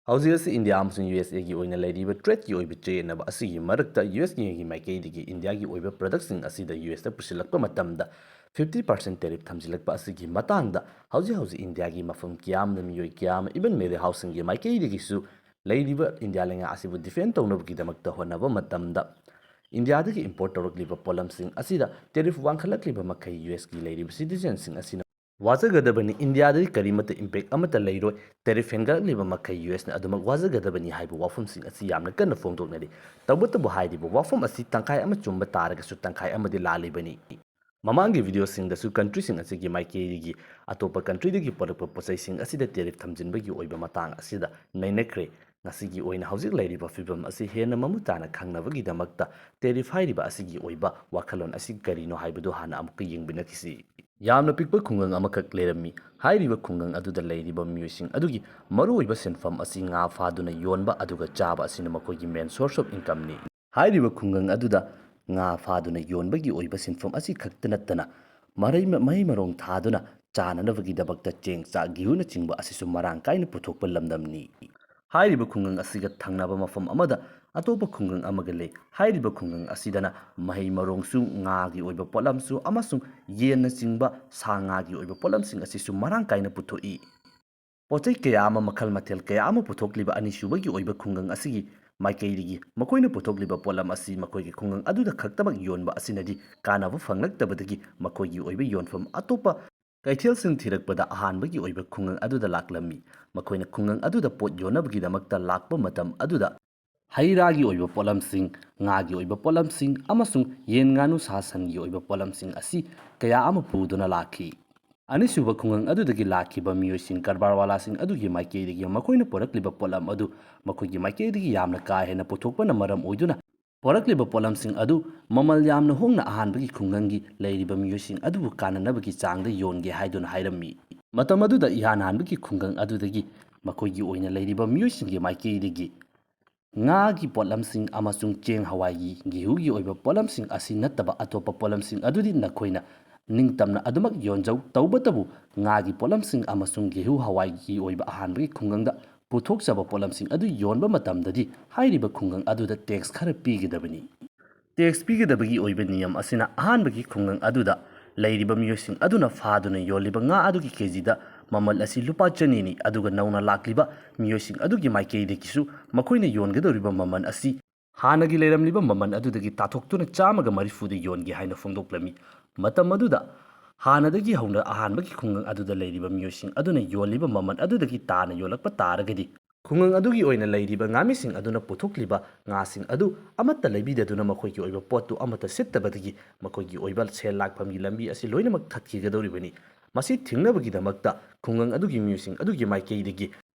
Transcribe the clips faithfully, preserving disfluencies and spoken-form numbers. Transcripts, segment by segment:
ꯍꯧꯖꯤꯛ ꯑꯁꯤ ꯏꯟꯗꯤꯌꯥ ꯑꯃꯁꯨꯡ ꯌꯨ ꯑꯦꯁ ꯑꯦꯒꯤ ꯑꯣꯏꯅ ꯂꯩꯔꯤꯕ ꯇ꯭ꯔꯦꯗꯀꯤ ꯑꯣꯏꯕ ꯆꯌꯦꯠꯅꯕ ꯑꯁꯤꯒꯤ ꯃꯔꯛꯇ ꯌꯨ ꯑꯦꯁ ꯑꯦꯒꯤ ꯃꯥꯏꯀꯩꯗꯒꯤ ꯏꯟꯗꯤꯌꯥꯒꯤ ꯑꯣꯏꯕ ꯄ꯭ꯔꯗꯛꯁꯤꯡ ꯑꯁꯤꯗ ꯌꯨ ꯑꯦꯁꯇ ꯄꯨꯁꯤꯜꯂꯛꯄ ꯃꯇꯝꯗ ꯐꯤꯐꯇꯤ ꯄꯥꯔꯁꯦꯟ ꯇꯦꯔꯤꯐ ꯊꯝꯖꯤꯜꯂꯛꯄ ꯑꯁꯤꯒꯤ ꯃꯇꯥꯡꯗ ꯍꯧꯖꯤꯛ ꯍꯧꯖꯤꯛ ꯏꯟꯗꯤꯌꯥꯒꯤ ꯃꯐꯝ ꯀꯌꯥ ꯑꯃꯗ ꯃꯤꯑꯣꯏ ꯀꯌꯥ ꯑꯃ, ꯏꯚꯟ ꯃꯦꯗꯤꯌꯥ ꯍꯥꯎꯁꯁꯤꯡꯒꯤ ꯃꯥꯏꯀꯩꯗꯒꯤꯁꯨ ꯂꯩꯔꯤꯕ ꯏꯟꯗꯤꯌꯥ ꯂꯩꯉꯥꯛ ꯑꯁꯤꯕꯨ ꯗꯤꯐꯦꯟ ꯇꯧꯅꯕꯒꯤꯗꯃꯛꯇ ꯍꯣꯠꯅꯕ ꯃꯇꯝꯗ ꯏꯟꯗꯤꯌꯥꯗꯒꯤ ꯏꯝꯄꯣꯔꯠ ꯇꯧꯔꯛꯂꯤꯕ ꯄꯣꯠꯂꯝꯁꯤꯡ ꯑꯁꯤꯗ ꯇꯦꯔꯤꯐ ꯋꯥꯡꯈꯠꯂꯛꯂꯤꯕ ꯃꯈꯩ ꯌꯨ ꯑꯦꯁꯀꯤ ꯂꯩꯔꯤꯕ ꯁꯤꯇꯤꯖꯦꯟꯁꯤꯡ ꯑꯁꯤꯅ ꯋꯥꯖꯒꯗꯕꯅꯤ꯫ ꯏꯟꯗꯤꯌꯥꯗꯒꯤ ꯀꯔꯤꯃꯠꯇ ꯏꯝꯄꯦꯛ ꯑꯃꯠꯇ ꯂꯩꯔꯣꯏ꯫ ꯇꯦꯔꯤꯐ ꯍꯦꯟꯒꯠꯂꯛꯂꯤꯕ ꯃꯈꯩ ꯌꯨ ꯑꯦꯁꯅ ꯑꯗꯨꯃꯛ ꯋꯥꯖꯒꯗꯕꯅꯤ ꯍꯥꯏꯕ ꯋꯥꯐꯝꯁꯤꯡ ꯑꯁꯤ ꯌꯥꯝꯅ ꯀꯟꯅ ꯐꯣꯡꯗꯣꯛꯅꯔꯤ꯫ ꯇꯧꯕꯇꯕꯨ ꯍꯥꯏꯔꯤꯕ ꯋꯥꯐꯝ ꯑꯁꯤ ꯇꯪꯈꯥꯏ ꯑꯃ ꯆꯨꯝꯕ ꯇꯥꯔꯒꯁꯨ ꯇꯪꯈꯥꯏ ꯑꯃꯗꯤ ꯂꯥꯜꯂꯤꯕꯅꯤ꯫ ꯃꯃꯥꯡꯒꯤ ꯚꯤꯗꯤꯑꯣꯁꯤꯡꯗꯁꯨ ꯀꯟꯇ꯭ꯔꯤꯁꯤꯡ ꯑꯁꯤꯒꯤ ꯃꯥꯏꯀꯩꯗꯒꯤ ꯑꯇꯣꯞꯄ ꯀꯟꯇ꯭ꯔꯤꯗꯒꯤ ꯄꯨꯔꯛꯄ ꯄꯣꯠꯆꯩꯁꯤꯡ ꯑꯁꯤꯗ ꯇꯦꯔꯤꯐ ꯊꯝꯖꯤꯟꯕꯒꯤ ꯑꯣꯏꯕ ꯃꯇꯥꯡ ꯑꯁꯤꯗ ꯅꯩꯅꯈ꯭ꯔꯦ꯫ ꯉꯁꯤꯒꯤ ꯑꯣꯏꯅ ꯍꯧꯖꯤꯛ ꯂꯩꯔꯤꯕ ꯐꯤꯕꯝ ꯑꯁꯤ ꯍꯦꯟꯅ ꯃꯃꯨꯠ ꯇꯥꯅ ꯈꯪꯅꯕꯒꯤꯗꯃꯛꯇ ꯇꯦꯔꯤꯐ ꯍꯥꯏꯔꯤꯕ ꯑꯁꯤꯒꯤ ꯑꯣꯏꯕ ꯋꯥꯈꯜꯂꯣꯟ ꯑꯁꯤ ꯀꯔꯤꯅꯣ ꯍꯥꯏꯕꯗꯨ ꯍꯥꯟꯅ ꯑꯃꯨꯛꯀ ꯌꯦꯡꯃꯤꯟꯅꯈꯤꯁꯤ꯫ ꯌꯥꯝꯅ ꯄꯤꯛꯄ ꯈꯨꯡꯒꯪ ꯑꯃꯈꯛ ꯂꯩꯔꯝꯃꯤ꯫ ꯍꯥꯏꯔꯤꯕ ꯈꯨꯡꯒꯪ ꯑꯗꯨꯗ ꯂꯩꯔꯤꯕ ꯃꯤꯑꯣꯏꯁꯤꯡ ꯑꯗꯨꯒꯤ ꯃꯔꯨꯑꯣꯏꯕ ꯁꯤꯟꯐꯝ ꯑꯁꯤ ꯉꯥ ꯐꯥꯗꯨꯅ ꯌꯣꯟꯕ ꯑꯗꯨꯒ ꯆꯥꯕ ꯑꯁꯤꯅ ꯃꯈꯣꯏꯒꯤ main source of incomeꯅꯤ꯫ ꯍꯥꯏꯔꯤꯕ ꯈꯨꯡꯒꯪ ꯑꯗꯨꯗ ꯉꯥ ꯐꯥꯗꯨꯅ ꯌꯣꯟꯕꯒꯤ ꯑꯣꯏꯕ ꯁꯤꯟꯐꯝ ꯑꯁꯤ ꯈꯛꯇ ꯅꯠꯇꯅ ꯃꯔꯩ-, ꯃꯍꯩ ꯃꯔꯣꯡ ꯊꯥꯗꯨꯅ ꯆꯥꯅꯅꯕꯒꯤꯗꯃꯛꯇ ꯆꯦꯡ, ꯆꯥꯛ, ꯒꯦꯍꯨꯅꯆꯤꯡꯕ ꯑꯁꯤꯁꯨ ꯃꯔꯥꯡ ꯀꯥꯏꯅ ꯄꯨꯊꯣꯛꯄ ꯂꯝꯗꯝꯅꯤ꯫ ꯍꯥꯏꯔꯤꯕ ꯈꯨꯡꯒꯪ ꯑꯁꯤꯒ ꯊꯪꯅꯕ ꯃꯐꯝ ꯑꯃꯗ ꯑꯇꯣꯞꯄ ꯈꯨꯡꯒꯪ ꯑꯃꯒ ꯂꯩ꯫ ꯍꯥꯏꯔꯤꯕ ꯈꯨꯡꯒꯪ ꯑꯁꯤꯗꯅ ꯃꯍꯩ ꯃꯔꯣꯡꯁꯨ, ꯉꯥꯒꯤ ꯑꯣꯏꯕ ꯄꯣꯠꯂꯝꯁꯨ ꯑꯃꯁꯨꯡ ꯌꯦꯟꯅꯆꯤꯡꯕ ꯁꯥ ꯉꯥꯒꯤ ꯑꯣꯏꯕ ꯄꯣꯠꯂꯝꯁꯤꯡ ꯑꯁꯤꯁꯨ ꯃꯔꯥꯡ ꯀꯥꯏꯅ ꯄꯨꯊꯣꯛꯏ꯫ ꯄꯣꯠ ꯆꯩ ꯀꯌꯥ ꯑꯃ, ꯃꯈꯜ ꯃꯊꯦꯜ ꯀꯌꯥ ꯑꯃ ꯄꯨꯊꯣꯛꯂꯤꯕ ꯑꯅꯤꯁꯨꯕꯒꯤ ꯑꯣꯏꯕ ꯈꯨꯡꯒꯪ ꯑꯁꯤꯒꯤ ꯃꯥꯏꯀꯩꯗꯒꯤ ꯃꯈꯣꯏꯅ ꯄꯨꯊꯣꯛꯂꯤꯕ ꯄꯣꯠꯂꯝ ꯑꯁꯤ ꯃꯈꯣꯏꯒꯤ ꯈꯨꯡꯒꯪ ꯑꯗꯨꯗ ꯈꯛꯇꯃꯛ ꯌꯣꯟꯕ ꯑꯁꯤꯅꯗꯤ ꯀꯥꯟꯅꯕ ꯐꯪꯂꯛꯇꯕꯗꯒꯤ ꯃꯈꯣꯏꯒꯤ ꯑꯣꯏꯕ ꯌꯣꯟꯐꯝ ꯑꯇꯣꯞꯄ ꯀꯩꯊꯦꯜꯁꯤꯡ ꯊꯤꯔꯛꯄꯗ ꯑꯍꯥꯟꯕꯒꯤ ꯑꯣꯏꯕ ꯈꯨꯡꯒꯪ ꯑꯗꯨꯗ ꯂꯥꯛꯂꯝꯃꯤ꯫ ꯃꯈꯣꯏꯅ ꯈꯨꯡꯒꯪ ꯑꯗꯨꯗ ꯄꯣꯠ ꯌꯣꯟꯅꯕꯒꯤꯗꯃꯛꯇ ꯂꯥꯛꯄ ꯃꯇꯝ ꯑꯗꯨꯗ ꯍꯩ ꯔꯥꯒꯤ ꯑꯣꯏꯕ ꯄꯣꯠꯂꯝꯁꯤꯡ, ꯉꯥꯒꯤ ꯑꯣꯏꯕ ꯄꯣꯠꯂꯝꯁꯤꯡ ꯑꯃꯁꯨꯡ ꯌꯦꯟ, ꯉꯥꯅꯨ, ꯁꯥ ꯁꯟꯒꯤ ꯑꯣꯏꯕ ꯄꯣꯠꯂꯝꯁꯤꯡ ꯑꯁꯤ ꯀꯌꯥ ꯑꯃ ꯄꯨꯗꯨꯅ ꯂꯥꯛꯈꯤ꯫ ꯑꯅꯤꯁꯨꯕ ꯈꯨꯡꯒꯪ ꯑꯗꯨꯗꯒꯤ ꯂꯥꯛꯈꯤꯕ ꯃꯤꯑꯣꯏꯁꯤꯡ, ꯀꯔꯕꯥꯔꯋꯥꯂꯥꯁꯤꯡ ꯑꯗꯨꯒꯤ ꯃꯥꯏꯀꯩꯗꯒꯤ ꯃꯈꯣꯏꯅ ꯄꯨꯔꯛꯂꯤꯕ ꯄꯣꯠꯂꯝ ꯑꯗꯨ ꯃꯈꯣꯏꯒꯤ ꯃꯥꯏꯀꯩꯗꯒꯤ ꯌꯥꯝꯅ ꯀꯥ ꯍꯦꯟꯅ ꯄꯨꯊꯣꯛꯄꯅ ꯃꯔꯝ ꯑꯣꯏꯗꯨꯅ ꯄꯨꯔꯛꯂꯤꯕ ꯄꯣꯠꯂꯝꯁꯤꯡ ꯑꯗꯨ ꯃꯃꯜ ꯌꯥꯝꯅ ꯍꯣꯡꯅ ꯑꯍꯥꯟꯕꯒꯤ ꯈꯨꯡꯒꯪꯒꯤ ꯂꯩꯔꯤꯕ ꯃꯤꯑꯣꯏꯁꯤꯡ ꯑꯗꯨꯕꯨ ꯀꯥꯟꯅꯅꯕꯒꯤ ꯆꯥꯡꯗ ꯌꯣꯟꯒꯦ ꯍꯥꯏꯗꯨꯅ ꯍꯥꯏꯔꯝꯃꯤ꯫ ꯃꯇꯝ ꯑꯗꯨꯗ ꯏꯍꯥꯟ ꯍꯥꯟꯕꯒꯤ ꯈꯨꯡꯒꯪ ꯑꯗꯨꯗꯒꯤ ꯃꯈꯣꯏꯒꯤ ꯑꯣꯏꯅ ꯂꯩꯔꯤꯕ ꯃꯤꯑꯣꯏꯁꯤꯡꯒꯤ ꯃꯥꯏꯀꯩꯗꯒꯤ ꯉꯥꯒꯤ ꯄꯣꯠꯂꯝꯁꯤꯡ ꯑꯃꯁꯨꯡ ꯆꯦꯡ, ꯍꯋꯥꯏꯒꯤ, ꯒꯦꯍꯨꯒꯤ ꯑꯣꯏꯕ ꯄꯣꯠꯂꯝꯁꯤꯡ ꯑꯁꯤ ꯅꯠꯇꯕ ꯑꯇꯣꯞꯄ ꯄꯣꯠꯂꯝꯁꯤꯡ ꯑꯗꯨꯗꯤ ꯅꯈꯣꯏꯅ ꯅꯤꯡꯇꯝꯅ ꯑꯗꯨꯃꯛ ꯌꯣꯟꯖꯧ꯫ ꯇꯧꯕꯇꯕꯨ ꯉꯥꯒꯤ ꯄꯣꯠꯂꯝꯁꯤꯡ ꯑꯃꯁꯨꯡ ꯒꯦꯍꯨ, ꯍꯋꯥꯏꯒꯤ ꯑꯣꯏꯕ ꯑꯍꯥꯟꯕꯒꯤ ꯈꯨꯡꯒꯪꯗ ꯄꯨꯊꯣꯛꯆꯕ ꯄꯣꯠꯂꯝꯁꯤꯡ ꯑꯗꯨ ꯌꯣꯟꯕ ꯃꯇꯝꯗꯗꯤ ꯍꯥꯏꯔꯤꯕ ꯈꯨꯡꯒꯪ ꯑꯗꯨꯗ ꯇꯦꯛꯁ ꯈꯔ ꯄꯤꯒꯗꯕꯅꯤ꯫ ꯇꯦꯛꯁ ꯄꯤꯒꯗꯕꯒꯤ ꯑꯣꯏꯕ ꯅꯤꯌꯝ ꯑꯁꯤꯅ ꯑꯍꯥꯟꯕꯒꯤ ꯈꯨꯡꯒꯪ ꯑꯗꯨꯗ ꯂꯩꯔꯤꯕ ꯃꯤꯑꯣꯏꯁꯤꯡ ꯑꯗꯨꯅ ꯐꯥꯗꯨꯅ ꯌꯣꯜꯂꯤꯕ ꯉꯥ ꯑꯗꯨꯒꯤ ꯀꯦꯖꯤꯗ ꯃꯃꯜ ꯑꯁꯤ ꯂꯨꯄꯥ ꯆꯅꯤꯅꯤ, ꯑꯗꯨꯒ ꯅꯧꯅ ꯂꯥꯛꯂꯤꯕ ꯃꯤꯑꯣꯏꯁꯤꯡ ꯑꯗꯨꯒꯤ ꯃꯥꯏꯀꯩꯗꯒꯤꯁꯨ ꯃꯈꯣꯏꯅ ꯌꯣꯟꯒꯗꯧꯔꯤꯕ ꯃꯃꯜ ꯑꯁꯤ ꯍꯥꯟꯅꯒꯤ ꯂꯩꯔꯝꯂꯤꯕ ꯃꯃꯜ ꯑꯗꯨꯗꯒꯤ ꯇꯥꯊꯣꯛꯇꯨꯅ ꯆꯥꯝꯃꯒ ꯃꯔꯤꯐꯨꯗ ꯌꯣꯟꯒꯦ ꯍꯥꯏꯅ ꯐꯣꯡꯗꯣꯛꯂꯝꯃꯤ꯫ ꯃꯇꯝ ꯑꯗꯨꯗ ꯍꯥꯟꯅꯗꯒꯤ ꯍꯧꯅ ꯑꯍꯥꯟꯕꯒꯤ ꯈꯨꯡꯒꯪ ꯑꯗꯨꯗ ꯂꯩꯔꯤꯕ ꯃꯤꯑꯣꯏꯁꯤꯡ ꯑꯗꯨꯅ ꯌꯣꯜꯂꯤꯕ ꯃꯃꯜ ꯑꯗꯨꯗꯒꯤ ꯇꯥꯅ ꯌꯣꯜꯂꯛꯄ ꯇꯥꯔꯒꯗꯤ, ꯈꯨꯡꯒꯪ ꯑꯗꯨꯒꯤ ꯑꯣꯏꯅ ꯂꯩꯔꯤꯕ ꯉꯥꯃꯤꯁꯤꯡ ꯑꯗꯨꯅ ꯄꯨꯊꯣꯛꯂꯤꯕ ꯉꯥꯁꯤꯡ ꯑꯗꯨ ꯑꯃꯠꯇ ꯂꯩꯕꯤꯗꯗꯨꯅ ꯃꯈꯣꯏꯒꯤ ꯑꯣꯏꯕ ꯄꯣꯠꯇꯨ ꯑꯃꯠꯇ ꯁꯤꯠꯇꯕꯗꯒꯤ ꯃꯈꯣꯏꯒꯤ ꯑꯣꯏꯕ ꯁꯦꯜ ꯂꯥꯛꯐꯝꯒꯤ ꯂꯝꯕꯤ ꯑꯁꯤ ꯂꯣꯏꯅꯃꯛ ꯊꯠꯈꯤꯒꯗꯧꯔꯤꯕꯅꯤ꯫ ꯃꯁꯤ ꯊꯤꯡꯅꯕꯒꯤꯗꯃꯛꯇ ꯈꯨꯡꯒꯪ ꯑꯗꯨꯒꯤ ꯃꯤꯑꯣꯏꯁꯤꯡ ꯑꯗꯨꯒꯤ ꯃꯥꯏꯀꯩꯗꯒꯤ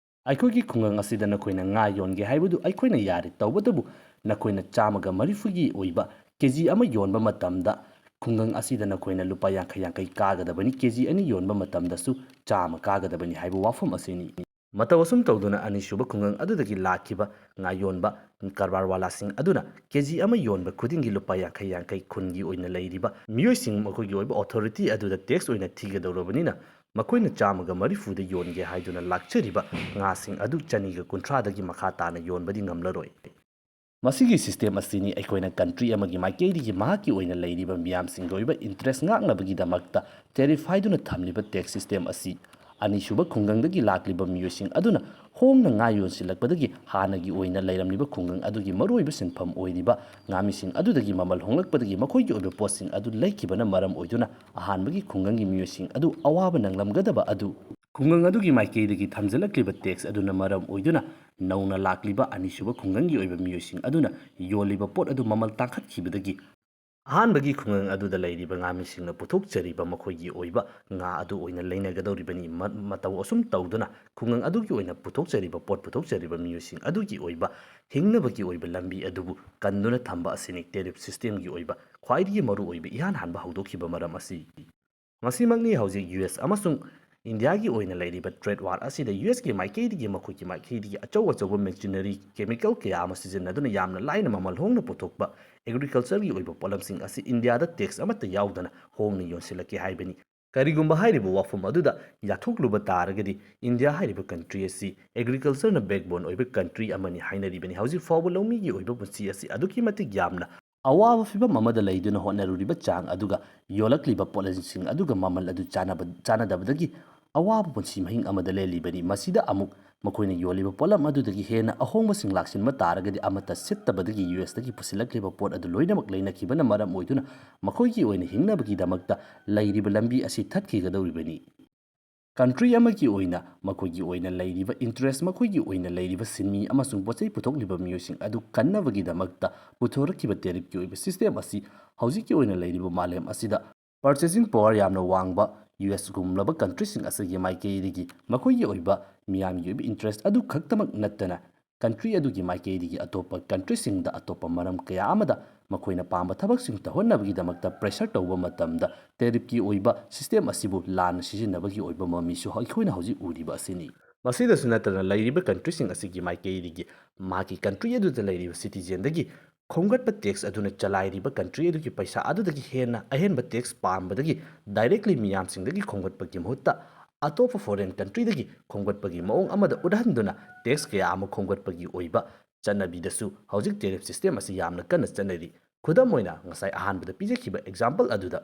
ꯑꯩꯈꯣꯏꯒꯤ ꯈꯨꯡꯒꯪ ꯑꯁꯤꯗ ꯅꯈꯣꯏꯅ ꯉꯥ ꯌꯣꯟꯒꯦ ꯍꯥꯏꯕꯗꯨ ꯑꯩꯈꯣꯏꯅ ꯌꯥꯔꯦ, ꯇꯧꯕꯇꯕꯨ ꯅꯈꯣꯏꯅ ꯆꯥꯝꯃꯒ ꯃꯔꯤꯐꯨꯒꯤ ꯑꯣꯏꯕ ꯀꯦ ꯖꯤ ꯑꯃ ꯌꯣꯟꯕ ꯃꯇꯝꯗ ꯈꯨꯡꯒꯪ ꯑꯁꯤꯗ ꯅꯈꯣꯏꯅ ꯂꯨꯄꯥ ꯌꯥꯡꯈꯩ ꯌꯥꯡꯈꯩ ꯀꯥꯒꯗꯕꯅꯤ, ꯀꯦ ꯖꯤ ꯑꯅꯤ ꯌꯣꯟꯕ ꯃꯇꯝꯗꯁꯨ ꯆꯥꯝꯃ ꯀꯥꯒꯗꯕꯅꯤ ꯍꯥꯏꯕ ꯋꯥꯐꯝ ꯑꯁꯤꯅꯤ꯫ ꯃꯇꯧ ꯑꯁꯨꯝ ꯇꯧꯗꯨꯅ ꯑꯅꯤꯁꯨꯕ ꯈꯨꯡꯒꯪ ꯑꯗꯨꯗꯒꯤ ꯂꯥꯛꯈꯤꯕ ꯉꯥ ꯌꯣꯟꯕ ꯀꯔꯕꯥꯔꯋꯥꯂꯥꯁꯤꯡ ꯑꯗꯨꯅ ꯀꯦ ꯖꯤ ꯑꯃ ꯌꯣꯟꯕ ꯈꯨꯗꯤꯡꯒꯤ ꯂꯨꯄꯥ ꯌꯥꯡꯈꯩ ꯌꯥꯡꯈꯩ ꯈꯨꯟꯒꯤ ꯑꯣꯏꯅ ꯂꯩꯔꯤꯕ ꯃꯤꯑꯣꯏꯁꯤꯡ ꯃꯈꯣꯏꯒꯤ ꯑꯣꯏꯕ ꯑꯣꯊꯣꯔꯤꯇꯤ ꯑꯗꯨꯗ ꯇꯦꯛꯁ ꯑꯣꯏꯅ ꯊꯤꯒꯗꯧꯔꯕꯅꯤꯅ, ꯃꯈꯣꯏꯅ ꯆꯥꯝꯃꯒ ꯃꯔꯤꯐꯨꯗ ꯌꯣꯟꯒꯦ ꯍꯥꯏꯗꯨꯅ ꯂꯥꯛꯆꯔꯤꯕ ꯉꯥꯁꯤꯡ ꯑꯗꯨ ꯆꯅꯤꯒ ꯀꯨꯟꯊ꯭ꯔꯥꯗꯒꯤ ꯃꯈꯥ ꯇꯥꯅ ꯌꯣꯟꯕꯗꯤ ꯉꯝꯂꯔꯣꯏ꯫ ꯃꯁꯤꯒꯤ ꯁꯤꯁꯇꯦꯝ ꯑꯁꯤꯅꯤ ꯑꯩꯈꯣꯏꯅ ꯀꯟꯇ꯭ꯔꯤ ꯑꯃꯒꯤ ꯃꯥꯏꯀꯩꯗꯒꯤ ꯃꯍꯥꯛꯀꯤ ꯑꯣꯏꯅ ꯂꯩꯔꯤꯕ ꯃꯤꯌꯥꯝꯁꯤꯡꯒꯤ ꯑꯣꯏꯕ ꯏꯟꯇꯔꯦꯁ ꯉꯥꯛꯅꯕꯒꯤꯗꯃꯛꯇ ꯇꯦꯔꯤꯐ ꯍꯥꯏꯗꯨꯅ ꯊꯝꯂꯤꯕ ꯇꯦꯛꯁ ꯁꯤꯁꯇꯦꯝ ꯑꯁꯤ꯫ ꯑꯅꯤꯁꯨꯕ ꯈꯨꯡꯒꯪꯗꯒꯤ ꯂꯥꯛꯂꯤꯕ ꯃꯤꯑꯣꯏꯁꯤꯡ ꯑꯗꯨꯅ ꯍꯣꯡꯅ ꯉꯥ ꯌꯣꯟꯁꯤꯜꯂꯛꯄꯗꯒꯤ ꯍꯥꯟꯅꯒꯤ ꯑꯣꯏꯅ ꯂꯩꯔꯝꯂꯤꯕ ꯈꯨꯡꯒꯪ ꯑꯗꯨꯒꯤ ꯃꯔꯨꯑꯣꯏꯕ ꯁꯤꯟꯐꯝ ꯑꯣꯏꯔꯤꯕ ꯉꯥꯃꯤꯁꯤꯡ ꯑꯗꯨꯗꯒꯤ ꯃꯃꯜ ꯍꯣꯡꯂꯛꯄꯗꯒꯤ ꯃꯈꯣꯏꯒꯤ ꯑꯣꯏꯕ ꯄꯣꯠꯁꯤꯡ ꯑꯗꯨ ꯂꯩꯈꯤꯕꯅ ꯃꯔꯝ ꯑꯣꯏꯗꯨꯅ ꯑꯍꯥꯟꯕꯒꯤ ꯈꯨꯡꯒꯪꯒꯤ ꯃꯤꯑꯣꯏꯁꯤꯡ ꯑꯗꯨ ꯑꯋꯥꯕ ꯅꯪꯂꯝꯒꯗꯕ ꯑꯗꯨ ꯈꯨꯡꯒꯪ ꯑꯗꯨꯒꯤ ꯃꯥꯏꯀꯩꯗꯒꯤ ꯊꯝꯖꯤꯜꯂꯛꯂꯤꯕ ꯇꯦꯛꯁ ꯑꯗꯨꯅ ꯃꯔꯝ ꯑꯣꯏꯗꯨꯅ ꯅꯧꯅ ꯂꯥꯛꯂꯤꯕ ꯑꯅꯤꯁꯨꯕ ꯈꯨꯡꯒꯪꯒꯤ ꯑꯣꯏꯕ ꯃꯤꯑꯣꯏꯁꯤꯡ ꯑꯗꯨꯅ ꯌꯣꯜꯂꯤꯕ ꯄꯣꯠ ꯑꯗꯨ ꯃꯃꯜ ꯇꯥꯡꯈꯠꯈꯤꯕꯗꯒꯤ ꯑꯍꯥꯟꯕꯒꯤ ꯈꯨꯡꯒꯪ ꯑꯗꯨꯗ ꯂꯩꯔꯤꯕ ꯉꯥꯃꯤꯁꯤꯡꯅ ꯄꯨꯊꯣꯛꯆꯔꯤꯕ ꯃꯈꯣꯏꯒꯤ ꯑꯣꯏꯕ ꯉꯥ ꯑꯗꯨ ꯑꯣꯏꯅ ꯂꯩꯅꯒꯗꯧꯔꯤꯕꯅꯤ꯫ ꯃ-, ꯃꯇꯧ ꯑꯁꯨꯝ ꯇꯧꯗꯨꯅ ꯈꯨꯡꯒꯪ ꯑꯗꯨꯒꯤ ꯑꯣꯏꯅ ꯄꯨꯊꯣꯛꯆꯔꯤꯕ ꯄꯣꯠ ꯄꯨꯊꯣꯛꯆꯔꯤꯕ ꯃꯤꯑꯣꯏꯁꯤꯡ ꯑꯗꯨꯒꯤ ꯑꯣꯏꯕ ꯍꯤꯡꯅꯕꯒꯤ ꯑꯣꯏꯕ ꯂꯝꯕꯤ ꯑꯗꯨꯕꯨ ꯀꯟꯗꯨꯅ ꯊꯝꯕ ꯑꯁꯤꯅꯤ ꯇꯦꯔꯤꯐ ꯁꯤꯁꯇꯦꯝꯒꯤ ꯑꯣꯏꯕ ꯈ꯭ꯋꯥꯏꯗꯒꯤ ꯃꯔꯨꯑꯣꯏꯕ ꯏꯍꯥꯟ ꯍꯥꯟꯕ ꯍꯧꯗꯣꯛꯈꯤꯕ ꯃꯔꯝ ꯑꯁꯤ꯫ ꯃꯁꯤꯃꯛꯅꯤ ꯍꯧꯖꯤꯛ ꯌꯨ ꯑꯦꯁ ꯑꯃꯁꯨꯡ ꯏꯟꯗꯤꯌꯥꯒꯤ ꯑꯣꯏꯅ ꯂꯩꯔꯤꯕ ꯇ꯭ꯔꯦꯗ ꯋꯥꯔ ꯑꯁꯤꯗ ꯌꯨ ꯑꯦꯁꯀꯤ ꯃꯥꯏꯀꯩꯗꯒꯤ ꯃꯈꯣꯏꯒꯤ ꯃꯥꯏꯀꯩꯗꯒꯤ ꯑꯆꯧ ꯑꯆꯧꯕ ꯃꯦꯆꯤꯅꯔꯤ, ꯀꯦꯃꯤꯀꯦꯜ ꯀꯌꯥ ꯑꯃ ꯁꯤꯖꯤꯟꯅꯗꯨꯅ ꯌꯥꯝꯅ ꯂꯥꯏꯅ ꯃꯃꯜ ꯍꯣꯡꯅ ꯄꯨꯊꯣꯛꯄ ꯑꯦꯒ꯭ꯔꯤꯀꯜꯆꯔꯒꯤ ꯑꯣꯏꯕ ꯄꯣꯠꯂꯝꯁꯤꯡ ꯑꯁꯤ ꯏꯟꯗꯤꯌꯥꯗ ꯇꯦꯛꯁ ꯑꯃꯠꯇ ꯌꯥꯎꯗꯅ ꯍꯣꯡꯅ ꯌꯣꯟꯁꯤꯜꯂꯛꯀꯦ ꯍꯥꯏꯕꯅꯤ꯫ ꯀꯔꯤꯒꯨꯝꯕ ꯍꯥꯏꯔꯤꯕ ꯋꯥꯐꯝ ꯑꯗꯨꯗ ꯌꯥꯊꯣꯛꯂꯨꯕ ꯇꯥꯔꯒꯗꯤ, ꯏꯟꯗꯤꯌꯥ ꯍꯥꯏꯔꯤꯕ country ꯑꯁꯤ agricultureꯅ backbone ꯑꯣꯏꯕ country ꯑꯃꯅꯤ ꯍꯥꯏꯅꯔꯤꯕꯅꯤ꯫ ꯍꯧꯖꯤꯛ ꯐꯥꯎꯕ ꯂꯧꯃꯤꯒꯤ ꯑꯣꯏꯕ ꯄꯨꯟꯁꯤ ꯑꯁꯤ ꯑꯗꯨꯛꯀꯤ ꯃꯇꯤꯛ ꯌꯥꯝꯅ ꯑꯋꯥꯕ ꯐꯤꯚꯝ ꯑꯃꯗ ꯂꯩꯗꯨꯅ ꯍꯣꯠꯅꯔꯨꯔꯤꯕ ꯆꯥꯡ ꯑꯗꯨꯒ ꯌꯣꯜꯂꯛꯂꯤꯕ ꯄꯣꯠꯂꯝꯁꯤꯡ ꯑꯗꯨꯒ ꯃꯃꯜ ꯑꯗꯨ ꯆꯥꯅꯕ, ꯆꯥꯅꯗꯕꯗꯒꯤ ꯑꯋꯥꯕ ꯄꯨꯟꯁꯤ ꯃꯍꯤꯡ ꯑꯃꯗ ꯂꯦꯜꯂꯤꯕꯅꯤ꯫ ꯃꯁꯤꯗ ꯑꯃꯨꯛ ꯃꯈꯣꯏꯅ ꯌꯣꯜꯂꯤꯕ ꯄꯣꯠꯂꯝ ꯑꯗꯨꯗꯒꯤ ꯍꯦꯟꯅ ꯑꯍꯣꯡꯕꯁꯤꯡ ꯂꯥꯛꯁꯤꯟꯕ ꯇꯥꯔꯒꯗꯤ, ꯑꯃꯠꯇ ꯁꯤꯠꯇꯕꯗꯒꯤ US ꯇꯒꯤ ꯄꯨꯁꯤꯜꯂꯛꯂꯤꯕ ꯄꯣꯠ ꯑꯗꯨ ꯂꯣꯏꯅꯃꯛ ꯂꯩꯅꯈꯤꯕꯅ ꯃꯔꯝ ꯑꯣꯏꯗꯨꯅ ꯃꯈꯣꯏꯒꯤ ꯑꯣꯏꯅ ꯍꯤꯡꯅꯕꯒꯤꯗꯃꯛꯇ ꯂꯩꯔꯤꯕ ꯂꯝꯕꯤ ꯑꯁꯤ ꯊꯠꯈꯤꯒꯗꯧꯔꯤꯕꯅꯤ꯫ Country ꯑꯃꯒꯤ ꯑꯣꯏꯅ ꯃꯈꯣꯏꯒꯤ ꯑꯣꯏꯅ ꯂꯩꯔꯤꯕ interest, ꯃꯈꯣꯏꯒꯤ ꯑꯣꯏꯅ ꯂꯩꯔꯤꯕ ꯁꯤꯟꯃꯤ ꯑꯃꯁꯨꯡ ꯄꯣꯠꯆꯩ ꯄꯨꯊꯣꯛꯂꯤꯕ ꯃꯤꯑꯣꯏꯁꯤꯡ ꯑꯗꯨ ꯀꯟꯅꯕꯒꯤꯗꯃꯛꯇ ꯄꯨꯊꯣꯔꯛꯈꯤꯕ tariffꯀꯤ ꯑꯣꯏꯕ system ꯑꯁꯤ ꯍꯧꯖꯤꯛꯀꯤ ꯑꯣꯏꯅ ꯂꯩꯔꯤꯕ ꯃꯥꯂꯦꯝ ꯑꯁꯤꯗ purchasing power ꯌꯥꯝꯅ ꯋꯥꯡꯕ USꯒꯨꯝꯂꯕ countryꯁꯤꯡ ꯑꯁꯤꯒꯤ ꯃꯥꯏꯀꯩꯗꯒꯤ ꯃꯈꯣꯏꯒꯤ ꯑꯣꯏꯕ ꯃꯤꯌꯥꯝꯒꯤ ꯑꯣꯏꯕ interest ꯑꯗꯨ ꯈꯛꯇꯃꯛ ꯅꯠꯇꯅ, country ꯑꯗꯨꯒꯤ ꯃꯥꯏꯀꯩꯗꯒꯤ ꯑꯇꯣꯞꯄ countryꯁꯤꯡꯗ ꯑꯇꯣꯞꯄ ꯃꯔꯝ ꯀꯌꯥ ꯑꯃꯗ ꯃꯈꯣꯏꯅ ꯄꯥꯝꯕ ꯊꯕꯛꯁꯤꯡ ꯇꯧꯍꯟꯅꯕꯒꯤꯗꯃꯛꯇ pressure ꯇꯧꯕ ꯃꯇꯝꯗ tariffꯀꯤ ꯑꯣꯏꯕ system ꯑꯁꯤꯕꯨ ꯂꯥꯟꯅ ꯁꯤꯖꯤꯟꯅꯕꯒꯤ ꯑꯣꯏꯕ ꯃꯃꯤꯁꯨ ꯑꯩꯈꯣꯏꯅ ꯍꯧꯖꯤꯛ ꯎꯔꯤꯕ ꯑꯁꯤꯅꯤ꯫ ꯃꯁꯤꯗꯁꯨ ꯅꯠꯇꯅ, ꯂꯩꯔꯤꯕ countryꯁꯤꯡ ꯑꯁꯤꯒꯤ ꯃꯥꯏꯀꯩꯗꯒꯤ ꯃꯍꯥꯛꯀꯤ country ꯑꯗꯨꯗ ꯂꯩꯔꯤꯕ citizenꯗꯒꯤ ꯈꯣꯝꯒꯠꯄ tax ꯑꯗꯨꯅ ꯆꯂꯥꯏꯔꯤꯕ country ꯑꯗꯨꯒꯤ ꯄꯩꯁꯥ ꯑꯗꯨꯗꯒꯤ ꯍꯦꯟꯅ ꯑꯍꯦꯟꯕ tax ꯄꯥꯝꯕꯗꯒꯤ directly ꯃꯤꯌꯥꯝꯁꯤꯡꯗꯒꯤ ꯈꯣꯝꯒꯠꯄꯒꯤ ꯃꯍꯨꯠꯇ, ꯑꯇꯣꯞꯄ foreign countryꯗꯒꯤ ꯈꯣꯝꯒꯠꯄꯒꯤ ꯃꯑꯣꯡ ꯑꯃꯗ ꯎꯠꯍꯟꯗꯨꯅ tax ꯀꯌꯥ ꯑꯃ ꯈꯣꯝꯒꯠꯄꯒꯤ ꯑꯣꯏꯕ ꯆꯠꯅꯕꯤꯗꯁꯨ ꯍꯧꯖꯤꯛ tariff system ꯑꯁꯤ ꯌꯥꯝꯅ ꯀꯟꯅ ꯆꯠꯅꯔꯤ꯫ ꯈꯨꯗꯝ ꯑꯣꯏꯅ, ꯉꯁꯥꯏ ꯑꯍꯥꯟꯕꯗ ꯄꯤꯖꯈꯤꯕ example ꯑꯗꯨꯗ,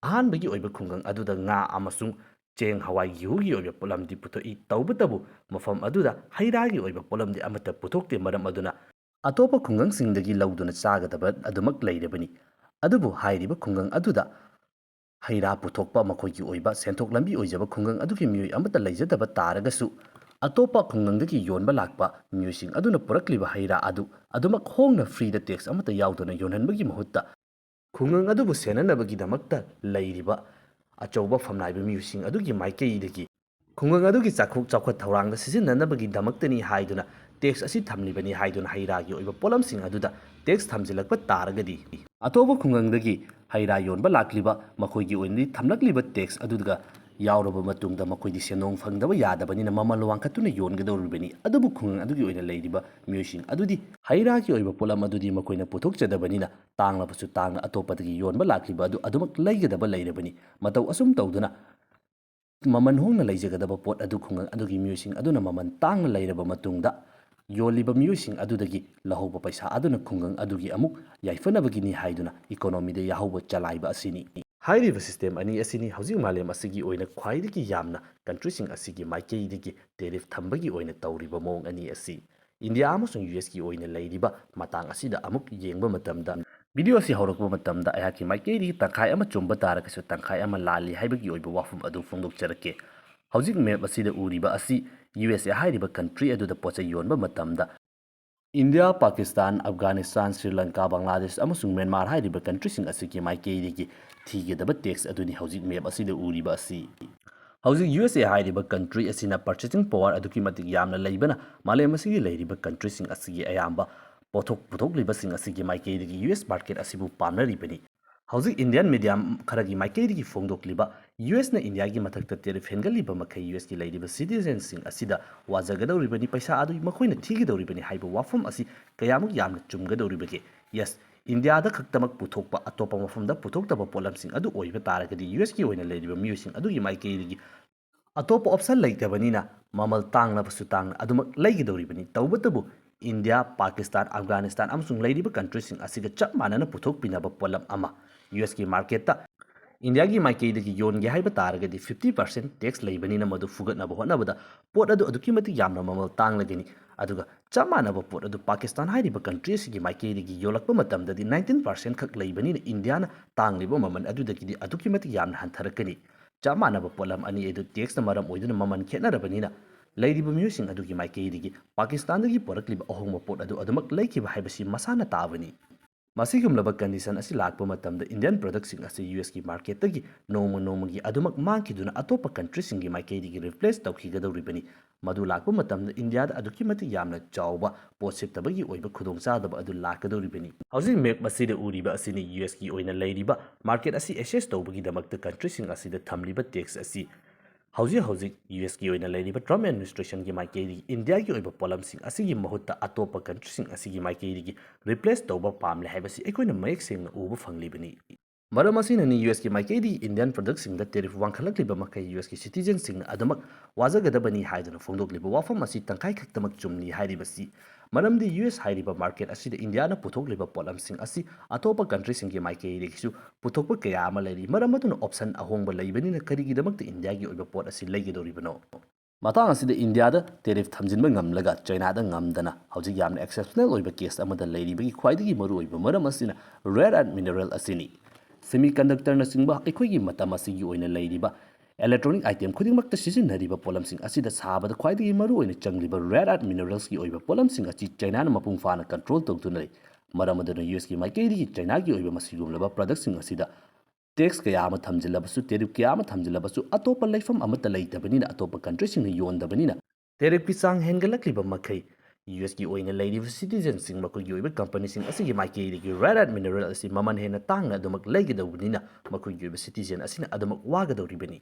ꯑꯍꯥꯟꯕꯒꯤ ꯑꯣꯏꯕ ꯈꯨꯡꯒꯪ ꯑꯗꯨꯗ ꯉꯥ ꯑꯃꯁꯨꯡ ꯆꯦꯡ, ꯍꯋꯥꯏ, ꯒꯦꯍꯨꯒꯤ ꯑꯣꯏꯕ ꯄꯣꯠꯂꯝꯗꯤ ꯄꯨꯊꯣꯛꯏ, ꯇꯧꯕꯇꯕꯨ ꯃꯐꯝ ꯑꯗꯨꯗ ꯍꯩ ꯔꯥꯒꯤ ꯑꯣꯏꯕ ꯄꯣꯠꯂꯝꯗꯤ ꯑꯃꯠꯇ ꯄꯨꯊꯣꯛꯇꯦ꯫ ꯃꯔꯝ ꯑꯗꯨꯅ ꯑꯇꯣꯞꯄ ꯈꯨꯡꯒꯪꯁꯤꯡꯗꯒꯤ ꯂꯧꯗꯨꯅ ꯆꯥꯒꯗꯕ ꯑꯗꯨꯃꯛ ꯂꯩꯔꯕꯅꯤ꯫ ꯑꯗꯨꯕꯨ ꯍꯥꯏꯔꯤꯕ ꯈꯨꯡꯒꯪ ꯑꯗꯨꯗ ꯍꯩ ꯔꯥ ꯄꯨꯊꯣꯛꯄ, ꯃꯈꯣꯏꯒꯤ ꯑꯣꯏꯕ ꯁꯦꯟꯊꯣꯛ ꯂꯝꯕꯤ ꯑꯣꯏꯖꯕ ꯈꯨꯡꯒꯪ ꯑꯗꯨꯒꯤ ꯃꯤꯑꯣꯏ ꯑꯃꯠꯇ ꯂꯩꯖꯗꯕ ꯇꯥꯔꯒꯁꯨ, ꯑꯇꯣꯞꯄ ꯈꯨꯡꯒꯪꯗꯒꯤ ꯌꯣꯟꯕ ꯂꯥꯛꯄ ꯃꯤꯑꯣꯏꯁꯤꯡ ꯑꯗꯨꯅ ꯄꯨꯔꯛꯂꯤꯕ ꯍꯩ ꯔꯥ ꯑꯗꯨ ꯑꯗꯨꯃꯛ ꯍꯣꯡꯅ freeꯗ tax ꯑꯃꯠꯇ ꯌꯥꯎꯗꯅ ꯌꯣꯟꯍꯟꯕꯒꯤ ꯃꯍꯨꯠꯇ, ꯈꯨꯡꯒꯪ ꯑꯗꯨꯕꯨ ꯁꯦꯟꯅꯅꯕꯒꯤꯗꯃꯛꯇ ꯂꯩꯔꯤꯕ ꯑꯆꯧꯕ ꯐꯝꯅꯥꯏꯕ ꯃꯤꯑꯣꯏꯁꯤꯡ ꯑꯗꯨꯒꯤ ꯃꯥꯏꯀꯩꯗꯒꯤ ꯈꯨꯡꯒꯪ ꯑꯗꯨꯒꯤ ꯆꯥꯎꯈꯣꯛ ꯆꯥꯎꯈꯠ ꯊꯧꯔꯥꯡꯗ ꯁꯤꯖꯤꯟꯅꯅꯕꯒꯤꯗꯃꯛꯇꯅꯤ ꯍꯥꯏꯗꯨꯅ tax ꯑꯁꯤ ꯊꯝꯂꯤꯕꯅꯤ ꯍꯥꯏꯗꯨꯅ ꯍꯩ ꯔꯥꯒꯤ ꯑꯣꯏꯕ ꯄꯣꯠꯂꯝꯁꯤꯡ ꯑꯗꯨꯗ tax ꯊꯝꯖꯤꯜꯂꯛꯄ ꯇꯥꯔꯒꯗꯤ, ꯑꯇꯣꯞꯄ ꯈꯨꯡꯒꯪꯗꯒꯤ ꯍꯩ ꯔꯥ ꯌꯣꯟꯕ ꯂꯥꯛꯂꯤꯕ ꯃꯈꯣꯏꯒꯤ ꯑꯣꯏꯅꯗꯤ ꯊꯝꯂꯛꯂꯤꯕ tax ꯑꯗꯨꯒ ꯌꯥꯎꯔꯕ ꯃꯇꯨꯡꯗ ꯃꯈꯣꯏꯗꯤ ꯁꯦꯟꯗꯣꯡ ꯐꯪꯗꯕ ꯌꯥꯗꯕꯅꯤꯅ ꯃꯃꯜ ꯋꯥꯡꯈꯠꯇꯨꯅ ꯌꯣꯟꯒꯗꯧꯔꯤꯕꯅꯤ꯫ ꯑꯗꯨꯕꯨ ꯈꯨꯡꯒꯪ ꯑꯗꯨꯒꯤ ꯑꯣꯏꯅ ꯂꯩꯔꯤꯕ ꯃꯤꯑꯣꯏꯁꯤꯡ ꯑꯗꯨꯗꯤ ꯍꯩ ꯔꯥꯒꯤ ꯑꯣꯏꯕ ꯄꯣꯠꯂꯝ ꯑꯗꯨꯗꯤ ꯃꯈꯣꯏꯅ ꯄꯨꯊꯣꯛꯆꯗꯕꯅꯤꯅ ꯇꯥꯡꯂꯕꯁꯨ ꯇꯥꯡꯅ ꯑꯇꯣꯞꯄꯗꯒꯤ ꯌꯣꯟꯕ ꯂꯥꯛꯂꯤꯕ ꯑꯗꯨ ꯑꯗꯨꯃꯛ ꯂꯩꯒꯗꯕ ꯂꯩꯔꯕꯅꯤ꯫ ꯃꯇꯧ ꯑꯁꯨꯝ ꯇꯧꯗꯨꯅ ꯃꯃꯜ ꯍꯣꯡꯅ ꯂꯩꯖꯒꯗꯕ ꯄꯣꯠ ꯑꯗꯨ ꯈꯨꯡꯒꯪ ꯑꯗꯨꯒꯤ ꯃꯤꯑꯣꯏꯁꯤꯡ ꯑꯗꯨꯅ ꯃꯃꯜ ꯇꯥꯡꯅ ꯂꯩꯔꯕ ꯃꯇꯨꯡꯗ ꯌꯣꯜꯂꯤꯕ ꯃꯤꯑꯣꯏꯁꯤꯡ ꯑꯗꯨꯗꯒꯤ ꯂꯧꯍꯧꯕ ꯄꯩꯁꯥ ꯑꯗꯨꯅ ꯈꯨꯡꯒꯪ ꯑꯗꯨꯒꯤ ꯑꯃꯨꯛ ꯌꯥꯏꯐꯅꯕꯒꯤꯅꯤ ꯍꯥꯏꯗꯨꯅ ꯏꯀꯣꯅꯣꯃꯤꯗ ꯌꯥꯍꯧꯕ ꯆꯂꯥꯏꯕ ꯑꯁꯤꯅꯤ꯫ ꯍꯥꯏꯔꯤꯕ ꯁꯤꯁꯇꯦꯝ ꯑꯅꯤ ꯑꯁꯤꯅꯤ ꯍꯧꯖꯤꯛ ꯃꯥꯂꯦꯝ ꯑꯁꯤꯒꯤ ꯑꯣꯏꯅ ꯈ꯭ꯋꯥꯏꯗꯒꯤ ꯌꯥꯝꯅ ꯀꯟꯇ꯭ꯔꯤꯁꯤꯡ ꯑꯁꯤꯒꯤ ꯃꯥꯏꯀꯩꯗꯒꯤ ꯇꯦꯔꯤꯐ ꯊꯝꯕꯒꯤ ꯑꯣꯏꯅ ꯇꯧꯔꯤꯕ ꯃꯑꯣꯡ ꯑꯅꯤ ꯑꯁꯤ꯫ ꯏꯟꯗꯤꯌꯥ ꯑꯃꯁꯨꯡ ꯌꯨ ꯑꯦꯁꯀꯤ ꯑꯣꯏꯅ ꯂꯩꯔꯤꯕ ꯃꯇꯥꯡ ꯑꯁꯤꯗ ꯑꯃꯨꯛ ꯌꯦꯡꯕ ꯃꯇꯝꯗ, ꯚꯤꯗꯤꯑꯣ ꯑꯁꯤ ꯍꯧꯔꯛꯄ ꯃꯇꯝꯗ ꯑꯩꯍꯥꯛꯀꯤ ꯃꯥꯏꯀꯩꯗꯒꯤ ꯇꯪꯈꯥꯏ ꯑꯃ ꯆꯨꯝꯕ ꯇꯥꯔꯒꯁꯨ ꯇꯪꯈꯥꯏ ꯑꯃ ꯂꯥꯜꯂꯤ ꯍꯥꯏꯕꯒꯤ ꯑꯣꯏꯕ ꯋꯥꯐꯝ ꯑꯗꯨ ꯐꯣꯡꯗꯣꯛꯆꯔꯛꯀꯦ꯫ ꯍꯧꯖꯤꯛ ꯃꯦꯞ ꯑꯁꯤꯗ ꯎꯔꯤꯕ ꯑꯁꯤ ꯌꯨ ꯑꯦꯁ ꯑꯦ ꯍꯥꯏꯔꯤꯕ ꯀꯟꯇ꯭ꯔꯤ ꯑꯗꯨꯗ ꯄꯣꯠ ꯆꯩ ꯌꯣꯟꯕ ꯃꯇꯝꯗ ꯏꯟꯗꯤꯌꯥ, ꯄꯥꯀꯤꯁꯇꯥꯟ, ꯑꯐꯒꯥꯅꯤꯁꯇꯥꯟ, ꯁ꯭ꯔꯤ ꯂꯪꯀꯥ, ꯕꯪꯒ꯭ꯂꯥꯗꯦꯁ ꯑꯃꯁꯨꯡ ꯃ꯭ꯌꯥꯟꯃꯥꯔ ꯍꯥꯏꯔꯤꯕ ꯀꯟꯇ꯭ꯔꯤꯁꯤꯡ ꯑꯁꯤꯒꯤ ꯃꯥꯏꯀꯩꯗꯒꯤ ꯊꯤꯒꯗꯕ ꯇꯦꯛꯁ ꯑꯗꯨꯅꯤ ꯍꯧꯖꯤꯛ ꯃꯦꯞ ꯑꯁꯤꯗ ꯎꯔꯤꯕ ꯑꯁꯤ꯫ ꯍꯧꯖꯤꯛ ꯌꯨ ꯑꯦꯁ ꯑꯦ ꯍꯥꯏꯔꯤꯕ ꯀꯟꯇ꯭ꯔꯤ ꯑꯁꯤꯅ ꯄꯔꯆꯦꯁꯤꯡ ꯄꯋꯥꯔ ꯑꯗꯨꯛꯀꯤ ꯃꯇꯤꯛ ꯌꯥꯝꯅ ꯂꯩꯕꯅ ꯃꯥꯂꯦꯝ ꯑꯁꯤꯒꯤ ꯂꯩꯔꯤꯕ ꯀꯟꯇ꯭ꯔꯤꯁꯤꯡ ꯑꯁꯤꯒꯤ ꯑꯌꯥꯝꯕ ꯄꯣꯠꯊꯣꯛ ꯄꯨꯊꯣꯛꯂꯤꯕꯁꯤꯡ ꯑꯁꯤꯒꯤ ꯃꯥꯏꯀꯩꯗꯒꯤ ꯌꯨ ꯑꯦꯁ ꯃꯥꯔꯀꯦꯠ ꯑꯁꯤꯕꯨ ꯄꯥꯝꯅꯔꯤꯕꯅꯤ꯫ ꯍꯧꯖꯤꯛ ꯏꯟꯗꯤꯌꯥꯟ ꯃꯤꯗꯤꯌꯥ ꯈꯔꯒꯤ ꯃꯥꯏꯀꯩꯗꯒꯤ ꯐꯣꯡꯗꯣꯛꯂꯤꯕ ꯌꯨ ꯑꯦꯁꯅ ꯏꯟꯗꯤꯌꯥꯒꯤ ꯃꯊꯛꯇ ꯇꯦꯔꯤꯐ ꯍꯦꯟꯒꯠꯂꯤꯕ ꯃꯈꯩ ꯌꯨ ꯑꯦꯁꯀꯤ ꯂꯩꯔꯤꯕ ꯁꯤꯇꯤꯖꯦꯟꯁꯤꯡ ꯑꯁꯤꯗ ꯋꯥꯖꯒꯗꯧꯔꯤꯕꯅꯤ, ꯄꯩꯁꯥ ꯑꯗꯨ ꯃꯈꯣꯏꯅ ꯊꯤꯒꯗꯧꯔꯤꯕꯅꯤ ꯍꯥꯏꯕ ꯋꯥꯐꯝ ꯑꯁꯤ ꯀꯌꯥꯃꯨꯛ ꯌꯥꯝꯅ ꯆꯨꯝꯒꯗꯧꯔꯤꯕꯒꯦ? ꯌꯦꯁ, ꯏꯟꯗꯤꯌꯥꯗ ꯈꯛꯇꯃꯛ ꯄꯨꯊꯣꯛꯄ ꯑꯇꯣꯞꯄ ꯃꯐꯝꯗ ꯄꯨꯊꯣꯛꯇꯕ ꯄꯣꯠꯂꯝꯁꯤꯡ ꯑꯗꯨ ꯑꯣꯏꯕ ꯇꯥꯔꯒꯗꯤ ꯌꯨ ꯑꯦꯁꯀꯤ ꯑꯣꯏꯅ ꯂꯩꯔꯤꯕ ꯃꯤꯑꯣꯏꯁꯤꯡ ꯑꯗꯨꯒꯤ ꯃꯥꯏꯀꯩꯗꯒꯤ ꯑꯇꯣꯞꯄ ꯑꯣꯞꯁꯟ ꯂꯩꯇꯕꯅꯤꯅ ꯃꯃꯜ ꯇꯥꯡꯂꯕꯁꯨ ꯇꯥꯡꯅ ꯑꯗꯨꯃꯛ ꯂꯩꯒꯗꯧꯔꯤꯕꯅꯤ꯫ ꯇꯧꯕꯇꯕꯨ ꯏꯟꯗꯤꯌꯥ, ꯄꯥꯀꯤꯁꯇꯥꯟ, ꯑꯐꯒꯥꯅꯤꯁꯇꯥꯟ ꯑꯃꯁꯨꯡ ꯂꯩꯔꯤꯕ ꯀꯟꯇ꯭ꯔꯤꯁꯤꯡ ꯑꯁꯤꯒ ꯆꯞ ꯃꯥꯟꯅꯅ ꯄꯨꯊꯣꯛꯄꯤꯅꯕ ꯄꯣꯠꯂꯝ ꯑꯃ ꯌꯨ ꯑꯦꯁꯀꯤ ꯃꯥꯔꯀꯦꯠꯇ ꯏꯟꯗꯤꯌꯥꯒꯤ ꯃꯥꯏꯀꯩꯗꯒꯤ ꯌꯣꯟꯒꯦ ꯍꯥꯏꯕ ꯇꯥꯔꯒꯗꯤ fifty percent tax ꯂꯩꯕꯅꯤꯅ ꯃꯗꯨ ꯐꯨꯒꯠꯅꯕ ꯍꯣꯠꯅꯕꯗ ꯄꯣꯠ ꯑꯗꯨ ꯑꯗꯨꯛꯀꯤ ꯃꯇꯤꯛ ꯌꯥꯝꯅ ꯃꯃꯜ ꯇꯥꯡꯂꯒꯅꯤ꯫ ꯑꯗꯨꯒ ꯆꯞ ꯃꯥꯟꯅꯕ ꯄꯣꯠ ꯑꯗꯨ ꯄꯥꯀꯤꯁꯇꯥꯟ ꯍꯥꯏꯔꯤꯕ ꯀꯟꯇ꯭ꯔꯤ ꯑꯁꯤꯒꯤ ꯃꯥꯏꯀꯩꯗꯒꯤ ꯌꯣꯜꯂꯛꯄ ꯃꯇꯝꯗꯗꯤ nineteen percent ꯈꯛ ꯂꯩꯕꯅꯤꯅ ꯏꯟꯗꯤꯌꯥꯅ ꯇꯥꯡꯂꯤꯕ ꯃꯃꯜ ꯑꯗꯨꯗꯒꯤꯗꯤ ꯑꯗꯨꯛꯀꯤ ꯃꯇꯤꯛ ꯌꯥꯝꯅ ꯍꯟꯊꯔꯛꯀꯅꯤ꯫ ꯆꯞ ꯃꯥꯟꯅꯕ ꯄꯣꯠꯂꯝ ꯑꯅꯤ ꯑꯗꯨ ꯇꯦꯛꯁꯅ ꯃꯔꯝ ꯑꯣꯏꯗꯨꯅ ꯃꯃꯜ ꯈꯦꯠꯅꯔꯕꯅꯤꯅ ꯂꯩꯔꯤꯕ ꯃꯤꯑꯣꯏꯁꯤꯡ ꯑꯗꯨꯒꯤ ꯃꯥꯏꯀꯩꯗꯒꯤ ꯄꯥꯀꯤꯁꯇꯥꯟꯗꯒꯤ ꯄꯨꯔꯛꯂꯤꯕ ꯑꯍꯣꯡꯕ ꯄꯣꯠ ꯑꯗꯨ ꯑꯗꯨꯃꯛ ꯂꯩꯈꯤꯕ ꯍꯥꯏꯕꯁꯤ ꯃꯁꯥꯅ ꯇꯥꯕꯅꯤ꯫ ꯃꯁꯤꯒꯨꯝꯂꯕ condition ꯑꯁꯤ ꯂꯥꯛꯄ ꯃꯇꯝꯗ Indian productꯁꯤꯡ ꯑꯁꯤ USꯀꯤ marketꯇꯒꯤ ꯅꯣꯡꯃ ꯅꯣꯡꯃꯒꯤ ꯑꯗꯨꯃꯛ ꯃꯥꯡꯈꯤꯗꯨꯅ ꯑꯇꯣꯞꯄ countryꯁꯤꯡꯒꯤ ꯃꯥꯏꯀꯩꯗꯒꯤ replace ꯇꯧꯈꯤꯒꯗꯧꯔꯤꯕꯅꯤ꯫ ꯃꯗꯨ ꯂꯥꯛꯄ ꯃꯇꯝꯗ ꯏꯟꯗꯤꯌꯥꯗ ꯑꯗꯨꯛꯀꯤ ꯃꯇꯤꯛ ꯌꯥꯝꯅ ꯆꯥꯎꯕ ꯄꯣꯠ ꯁꯤꯠꯇꯕꯒꯤ ꯑꯣꯏꯕ ꯈꯨꯗꯣꯡꯆꯥꯗꯕ ꯑꯗꯨ ꯂꯥꯛꯀꯗꯧꯔꯤꯕꯅꯤ꯫ ꯍꯧꯖꯤꯛ map ꯑꯁꯤꯗ ꯎꯔꯤꯕ ꯑꯁꯤꯅꯤ USꯀꯤ ꯑꯣꯏꯅ ꯂꯩꯔꯤꯕ market ꯑꯁꯤ access ꯇꯧꯕꯒꯤꯗꯃꯛꯇ countryꯁꯤꯡ ꯑꯁꯤꯗ ꯊꯝꯂꯤꯕ tax ꯑꯁꯤ꯫ ꯍꯧꯖꯤꯛ ꯍꯧꯖꯤꯛ USꯀꯤ ꯑꯣꯏꯅ ꯂꯩꯔꯤꯕ Trump administrationꯒꯤ ꯃꯥꯏꯀꯩꯗꯒꯤ ꯏꯟꯗꯤꯌꯥꯒꯤ ꯑꯣꯏꯕ ꯄꯣꯠꯂꯝꯁꯤꯡ ꯑꯁꯤꯒꯤ ꯃꯍꯨꯠꯇ ꯑꯇꯣꯞꯄ countryꯁꯤꯡ ꯑꯁꯤꯒꯤ ꯃꯥꯏꯀꯩꯗꯒꯤ replace ꯇꯧꯕ ꯄꯥꯝꯂꯦ ꯍꯥꯏꯕꯁꯤ ꯑꯩꯈꯣꯏꯅ ꯃꯌꯦꯛ ꯁꯦꯡꯅ ꯎꯕ ꯐꯪꯂꯤꯕꯅꯤ꯫ ꯃꯔꯝ ꯑꯁꯤꯅꯅꯤ USꯀꯤ ꯃꯥꯏꯀꯩꯗꯒꯤ Indian productꯁꯤꯡꯗ tariff ꯋꯥꯡꯈꯠꯂꯛꯂꯤꯕ ꯃꯈꯩ USꯀꯤ citizenꯁꯤꯡꯅ ꯑꯗꯨꯃꯛ ꯋꯥꯖꯒꯗꯕꯅꯤ ꯍꯥꯏꯗꯨꯅ ꯐꯣꯡꯗꯣꯛꯂꯤꯕ ꯋꯥꯐꯝ ꯑꯁꯤ ꯇꯪꯈꯥꯏ ꯈꯛꯇꯃꯛ ꯆꯨꯝꯂꯤ ꯍꯥꯏꯔꯤꯕꯁꯤ꯫ ꯃꯔꯝꯗꯤ US ꯍꯥꯏꯔꯤꯕ market ꯑꯁꯤꯗ ꯏꯟꯗꯤꯌꯥꯅ ꯄꯨꯊꯣꯛꯂꯤꯕ ꯄꯣꯠꯂꯝꯁꯤꯡ ꯑꯁꯤ ꯑꯇꯣꯞꯄ countryꯁꯤꯡꯒꯤ ꯃꯥꯏꯀꯩꯗꯒꯤꯁꯨ ꯄꯨꯊꯣꯛꯄ ꯀꯌꯥ ꯑꯃ ꯂꯩꯔꯤ꯫ ꯃꯔꯝ ꯑꯗꯨꯅ option ꯑꯍꯣꯡꯕ ꯂꯩꯕꯅꯤꯅ ꯀꯔꯤꯒꯤꯗꯃꯛꯇ ꯏꯟꯗꯤꯌꯥꯒꯤ ꯑꯣꯏꯕ ꯄꯣꯠ ꯑꯁꯤ ꯂꯩꯒꯗꯧꯔꯤꯕꯅꯣ? ꯃꯇꯥꯡ ꯑꯁꯤꯗ ꯏꯟꯗꯤꯌꯥꯗ tariff ꯊꯝꯖꯤꯟꯕ ꯉꯝꯂꯒ ꯆꯩꯅꯥꯗ ꯉꯝꯗꯅ ꯍꯧꯖꯤꯛ ꯌꯥꯝꯅ exceptional ꯑꯣꯏꯕ case ꯑꯃꯗ ꯂꯩꯔꯤꯕꯒꯤ ꯈ꯭ꯋꯥꯏꯗꯒꯤ ꯃꯔꯨꯑꯣꯏꯕ ꯃꯔꯝ ꯑꯁꯤꯅ rare earth mineral ꯑꯁꯤꯅꯤ꯫ Semiconductorꯅꯆꯤꯡꯕ ꯑꯩꯈꯣꯏꯒꯤ ꯃꯇꯝ ꯑꯁꯤꯒꯤ ꯑꯣꯏꯅ ꯂꯩꯔꯤꯕ electronic item ꯈꯨꯗꯤꯡꯃꯛꯇ ꯁꯤꯖꯤꯟꯅꯔꯤꯕ ꯄꯣꯠꯂꯝꯁꯤꯡ ꯑꯁꯤꯗ ꯁꯥꯕꯗ ꯈ꯭ꯋꯥꯏꯗꯒꯤ ꯃꯔꯨꯑꯣꯏꯅ ꯆꯪꯂꯤꯕ rare earth mineralsꯀꯤ ꯑꯣꯏꯕ ꯄꯣꯠꯂꯝꯁꯤꯡ ꯑꯁꯤ ꯆꯩꯅꯥꯅ ꯃꯄꯨꯡ ꯐꯥꯅ control ꯇꯧꯗꯨꯅ ꯂꯩ꯫ ꯃꯔꯝ ꯑꯗꯨꯅ USꯀꯤ ꯃꯥꯏꯀꯩꯗꯒꯤ ꯆꯩꯅꯥꯒꯤ ꯑꯣꯏꯕ ꯃꯁꯤꯒꯨꯝꯂꯕ productꯁꯤꯡ ꯑꯁꯤꯗ tax ꯀꯌꯥ ꯑꯃ ꯊꯝꯖꯤꯜꯂꯕꯁꯨ, tariff ꯀꯌꯥ ꯑꯃ ꯊꯝꯖꯤꯜꯂꯕꯁꯨ, ꯑꯇꯣꯞꯄ ꯂꯩꯐꯝ ꯑꯃꯠꯇ ꯂꯩꯇꯕꯅꯤꯅ, ꯑꯇꯣꯞꯄ countryꯁꯤꯡꯅ ꯌꯣꯟꯗꯕꯅꯤꯅ, tariffꯀꯤ ꯆꯥꯡ ꯍꯦꯟꯒꯠꯂꯛꯂꯤꯕ ꯃꯈꯩ USꯀꯤ ꯑꯣꯏꯅ ꯂꯩꯔꯤꯕ citizenꯁꯤꯡ ꯃꯈꯣꯏꯒꯤ ꯑꯣꯏꯕ companyꯁꯤꯡ ꯑꯁꯤꯒꯤ ꯃꯥꯏꯀꯩꯗꯒꯤ rare earth mineral ꯑꯁꯤ ꯃꯃꯜ ꯍꯦꯟꯅ ꯇꯥꯡꯅ ꯑꯗꯨꯃꯛ ꯂꯩꯒꯗꯧꯕꯅꯤꯅ, ꯃꯈꯣꯏꯒꯤ ꯑꯣꯏꯕ citizen ꯑꯁꯤꯅ ꯑꯗꯨꯃꯛ ꯋꯥꯒꯗꯧꯔꯤꯕꯅꯤ꯫